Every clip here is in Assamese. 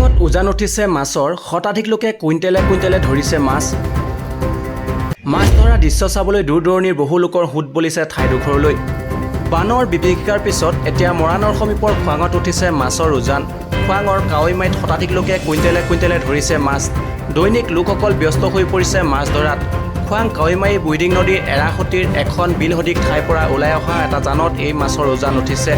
খোৱাঙত উজান উঠিছে মাছৰ। শতাধিক লোকে কুইণ্টেলে কুইণ্টেলে ধৰিছে মাছ। মাছ ধৰা দৃশ্য চাবলৈ দূৰ দূৰণিৰ বহু লোকৰ সোঁত বলিছে ঠাইডোখৰলৈ। বানৰ বিভীষিকাৰ পিছত এতিয়া মৰাণৰ সমীপৰ খোৱাঙত উঠিছে মাছৰ উজান। খোৱাঙৰ কাৱৈমাৰীত শতাধিক লোকে কুইণ্টেলে কুইণ্টেলে ধৰিছে মাছ। দৈনিক লোকসকল ব্যস্ত হৈ পৰিছে মাছ ধৰাত। খোৱাং কাৱৈমাৰী বুইডিং নদীৰ এৰাসুঁতিৰ এখন বিল সদৃশ ঠাইৰ পৰা ওলাই অহা এটা জানত এই মাছৰ উজান উঠিছে।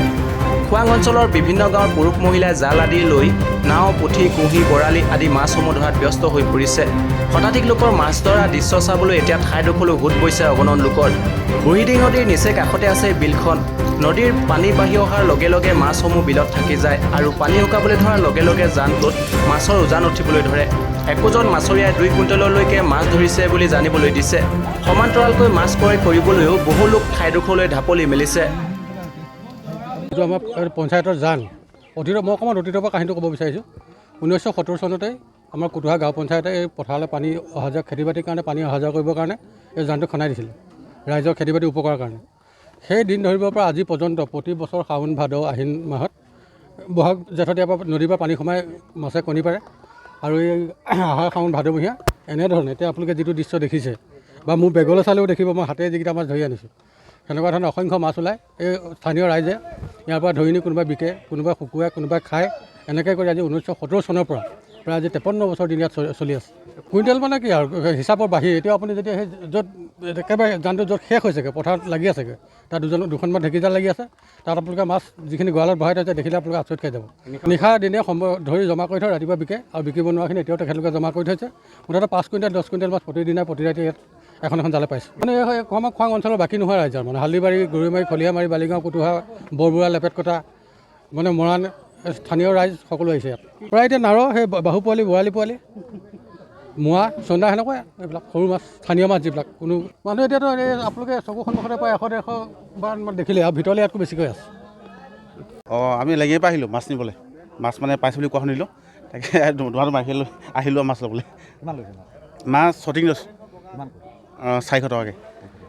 খোৱাং অঞ্চলৰ বিভিন্ন গাঁৱৰ পুৰুষ মহিলাই জাল আদি লৈ নাও, পুঠি, কুঁহি, বৰালি আদি মাছসমূহ ধৰাত ব্যস্ত হৈ পৰিছে। শতাধিক লোকৰ মাছ ধৰা দৃশ্য চাবলৈ এতিয়া ঠাইডোখৰলৈ সোঁত বৈছে অগণন লোকৰ। বুঢ়ীদিহিং নদীৰ নিচেই কাষতে আছে এই বিলখন। নদীৰ পানী বাঢ়ি অহাৰ লগে লগে মাছসমূহ বিলত থাকি যায় আৰু পানী শুকাবলৈ ধৰাৰ লগে লগে জানটোত মাছৰ উজান উঠিবলৈ ধৰে। একোজন মাছৰীয়াই 2 কুইণ্টেললৈকে মাছ ধৰিছে বুলি জানিবলৈ দিছে। সমান্তৰালকৈ মাছ ক্ৰয় কৰিবলৈও বহু লোক ঠাইডোখৰলৈ ঢাপলি মেলিছে। এইটো আমাৰ পঞ্চায়তৰ জান। অতীতৰ মই অকণমান অতীতৰ পৰা কাহিনীটো ক'ব বিচাৰিছোঁ। 1970 চনতে আমাৰ কোটোহা গাঁও পঞ্চায়তে এই পথাৰলৈ পানী অহা যোৱা, খেতি বাতিৰ কাৰণে পানী অহা যোৱা কৰিবৰ কাৰণে এই জানটো খন্দাই দিছিলে, ৰাইজৰ খেতি বাতি উপকাৰৰ কাৰণে। সেই দিন ধৰিবৰ পৰা আজি পৰ্যন্ত প্ৰতি বছৰ শাওণ, ভাদ, আহিন মাহত, বহাগ জেঠত ইয়াৰ পৰা নদীৰ পৰা পানী সোমাই মাছে কণী পাৰে। আৰু এই আহাৰ, শাওণ, ভাদমহীয়া এনেধৰণে এতিয়া আপোনালোকে যিটো দৃশ্য দেখিছে বা মোৰ বেগলৈ চালেও দেখিব, মই হাতেৰে যিকেইটা মাছ ধৰি আনিছোঁ, সেনেকুৱা ধৰণৰ অসংখ্য মাছ ওলায়। এই স্থানীয় ৰাইজে ইয়াৰ পৰা ধৰি নি কোনোবাই বিকে, কোনোবাই শুকুৱাই, কোনোবাই খায়। এনেকৈ কৰি আজি 1970 চনৰ পৰা প্ৰায় আজি 53 বছৰ দিন ইয়াত চলি আছে। কুইণ্টেল মানে কি আৰু, হিচাপৰ বাহিৰে। এতিয়া আপুনি যেতিয়া সেই য'ত একেবাৰে জানটো য'ত শেষ হৈছেগৈ, পথাৰত লাগি আছেগৈ, তাত দুখনমান ঢেঁকী জাল লাগি আছে। তাত আপোনালোকে মাছ যিখিনি গঁৰালত ভৰাই থৈছে দেখিলে আপোনালোকে আচৰিত খাই যাব। নিশা দিনে সম্ভৱ ধৰি জমা কৰি থয়, ৰাতিপুৱা বিকে। আৰু বিকিব নোৱাৰাখিনি এতিয়াও তেখেতলোকে জমা কৰি থৈছে। মুঠতে 5 কুইণ্টেল, 10 কুইণ্টেল মাছ প্ৰতিদিনাই প্ৰতি ৰাতি ইয়াত এখন এখন জালে পাইছে। মানে এই আমাৰ খোৱাং অঞ্চলৰ বাকী নোহোৱা ৰাইজৰ, মানে হালদিবাৰী, গৰৈমাৰী, খলিয়ামাৰী, বালিগাঁও, কোটোহা, বৰবুৰা, লেপেটকটা, মানে মৰাণ স্থানীয় ৰাইজ সকলো আহিছে ইয়াত। প্ৰায় এতিয়া নাৰ, সেই বাহু পোৱালি, বৰালি পোৱালি, মোৱা, চন্দা, সেনেকুৱাই এইবিলাক সৰু মাছ, স্থানীয় মাছ যিবিলাক কোনো মানুহ এতিয়াতো এই আপোনালোকে চকু সন্মুখতে প্ৰায় 100 150 বাৰ দেখিলে আৰু ভিতৰলৈ ইয়াতকৈ বেছিকৈ আছে। অঁ, আমি লেঙেৰিৰ পৰা আহিলোঁ মাছ নিবলৈ। মাছ মানে পাইছোঁ বুলি কোৱা শুনিলোঁ, তাকে ধোঁৱাটো মাৰি আহিলোঁ মাছ ল'বলৈ। কিমান লৈছে মাছ? মাছ ছটিং লৈছোঁ। কিমান? অঁ, 400 টকাকৈ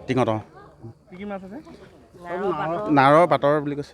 টিঙত। অঁ, কি কি মাছ আছে? নাৰ, বাটৰ বুলি কৈছে।